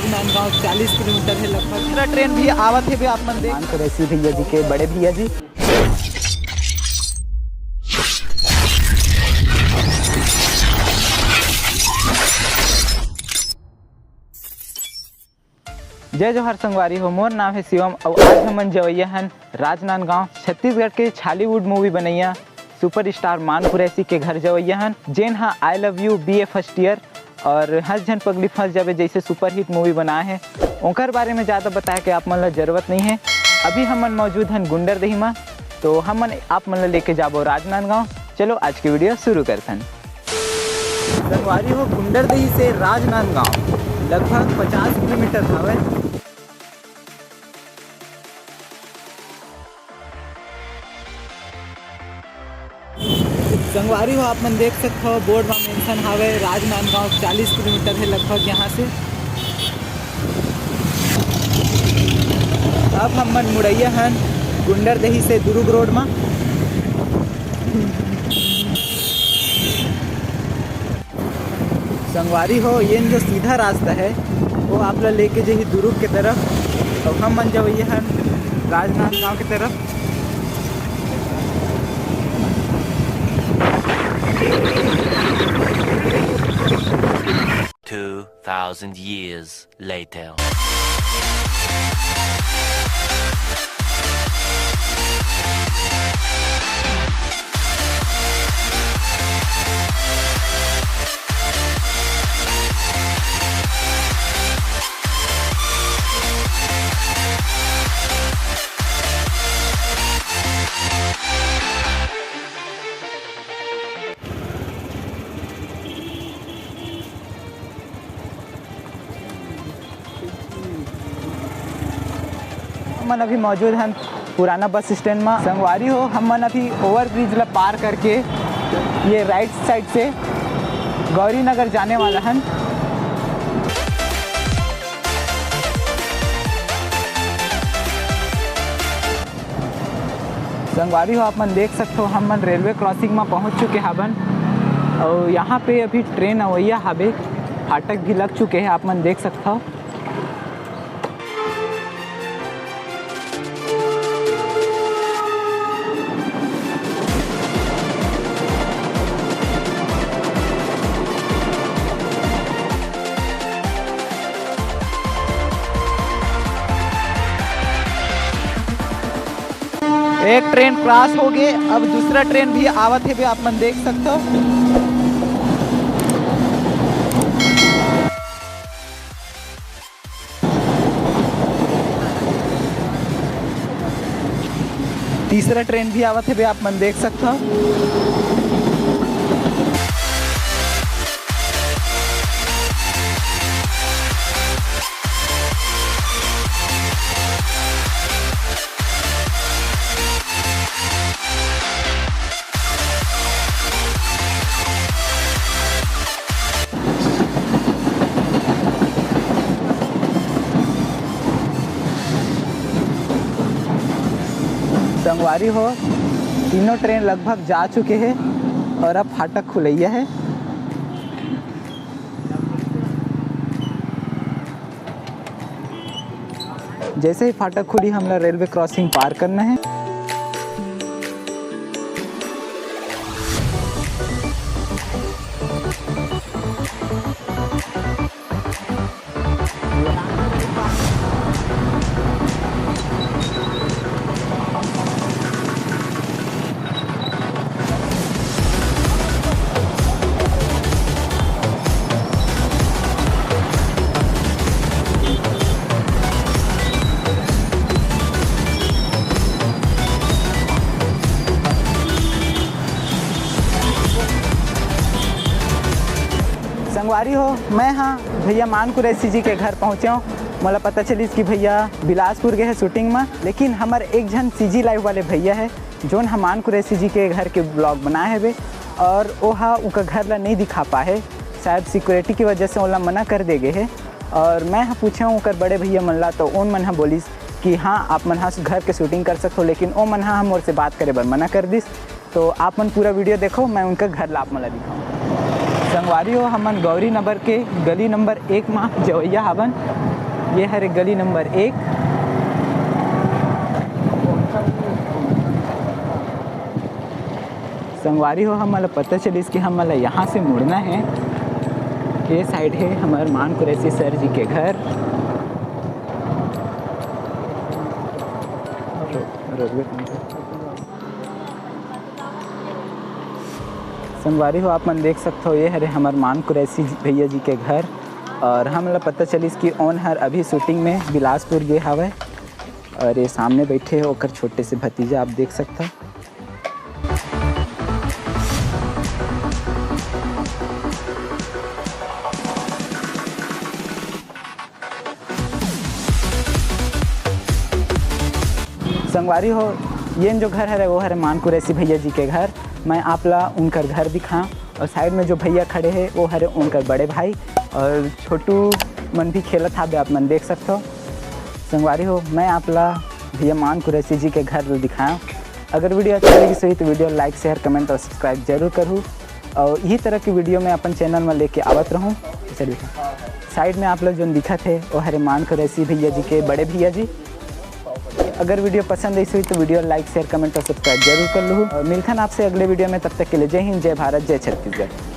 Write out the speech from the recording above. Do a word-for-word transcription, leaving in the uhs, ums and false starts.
नांदगांव चालीस किलोमीटर है लगभग। दूसरा ट्रेन भी आवत हे बे, आप मन देख। मान कुरैशी भैया जी के बड़े भैया जी। जय जोहार संगवारी हो, मोर नाम है शिवम। अउ आज हमन जवैया हन राजनांदगांव, छत्तीसगढ़ के छॉलीवुड मूवी बनैया सुपरस्टार मान कुरैशी के घर जवैया हन, जेन हा I love you, B A first year और हंस झन पगली फंस जाबे जैसे सुपरहिट मूवी बनाए हे। ओकर बारे में ज़्यादा बताए के आप मन ला जरूरत नहीं है। अभी हमन मौजूद हन गुंडरदेही मा, तो हमन आप मन ला लेके जाबो राजनांदगांव। चलो आज के वीडियो शुरू करथन। संगवारी हो, गुंडरदेही से राजनांदगांव लगभग पचास किलोमीटर हवय। संगवारी हो, आप मन देख सकत हो, बोर्ड म मेंशन हावय, राजनांदगांव चालीस किलोमीटर हे लगभग यहाँ से। अब हम मन मुड़ैया हन गुंडरदेही से दुरुग रोड म। संगवारी हो, ये जो सीधा रास्ता है, वो आप ला लेके जाही दुरुग के तरफ, और हम मन जवैया हन राजनांदगांव के तरफ। Two thousand years later. हमन अभी मौजूद हन पुराना बस स्टैंड में। संगवारी हो, हमन अभी ओवरब्रिज ला पार करके ये राइट साइड से गौरी नगर जाने वाला हन। संगवारी हो, आप मन देख सकत हो, हम मन रेलवे क्रॉसिंग में पहुंच चुके हाबन और यहाँ पे अभी ट्रेन अवैया हाबे, फाटक भी लग चुके हैं, आप मन देख सकत हो। एक ट्रेन क्रॉस हो गए, अब दूसरा ट्रेन भी आवत हे, भी आप मन देख सकते हो। तीसरा ट्रेन भी आवत हे, भी आप मन देख सकते हो। संगवारी हो, तीनों ट्रेन लगभग जा चुके हैं और अब फाटक खुलैया है। जैसे ही फाटक खुली, हमला रेलवे क्रॉसिंग पार करना है। संगवारी हो, मैं हाँ भैया मान कुरैशी जी के घर पहुँचे हूँ। मोला पता चलिस कि भैया बिलासपुर गए हैं शूटिंग में, लेकिन हमर एक झन सीजी लाइव वाले भैया है, जोन ह मान कुरैशी जी के घर के ब्लॉग बनाए हवे और ओहा उनका घर ला नहीं दिखा पाए, शायद सिक्योरिटी की वजह से ओला मना कर दे गए है। और मैं ह पूछे हूँ ओकर बड़े भैया मन ला, तो ओन मन ह बोलिस कि हाँ, आप मन ह घर के शूटिंग कर सकते हो, लेकिन ओ मन ह मोर से बात करे बर मना कर दिस। तो आप मन पूरा वीडियो देखो, मैं उनका घर ला आप मन ला दिखाऊँ। संगवारी हो, हमन गौरी नगर के गली नंबर एक मा जवइया हावन। ये हरे गली नंबर एक। संगवारी हो, हमन ला पता चलिस कि हमन ला यहाँ से मुड़ना है। ये साइड है हमर मान कुरैशी सर जी के घर। संगवारी हो, आप मन देख सकथो, ये हरे हमर मान कुरैशी जी, भैया जी के घर। और हमन ला पता चलिस कि ओन हर अभी शूटिंग में बिलासपुर गे हवय। और ये सामने बैठे हे ओकर छोटे से भतीजा, आप देख सकथो। संगवारी हो, ये जो घर हरे, वो हरे मान कुरैशी भैया जी के घर। मैं आप ला उनकर घर दिखाऊं। और साइड में जो भैया खड़े हैं, वो हरे उनकर बड़े भाई। और छोटू मन भी खेलत हावे, आप मन देख सकथो। संगवारी हो, मैं आप ला भैया मान कुरैशी जी के घर दिखाऊं। अगर वीडियो अच्छा लगिस होही तो वीडियो like, share, comment और subscribe जरूर करहू। और यही तरह की वीडियो मैं अपन चैनल में लेके आवत रहूं। चलिए, साइड में आप लोग जो दिखत हे, वो हरे मान कुरैशी भैया जी के बड़े भैया जी। अगर वीडियो पसंद आइस होही तो वीडियो like, share, comment और subscribe जरूर कर लूहू। और मिलथन आपसे अगले वीडियो में, तब तक के लिए जय हिंद, जय भारत, जय छत्तीसगढ़।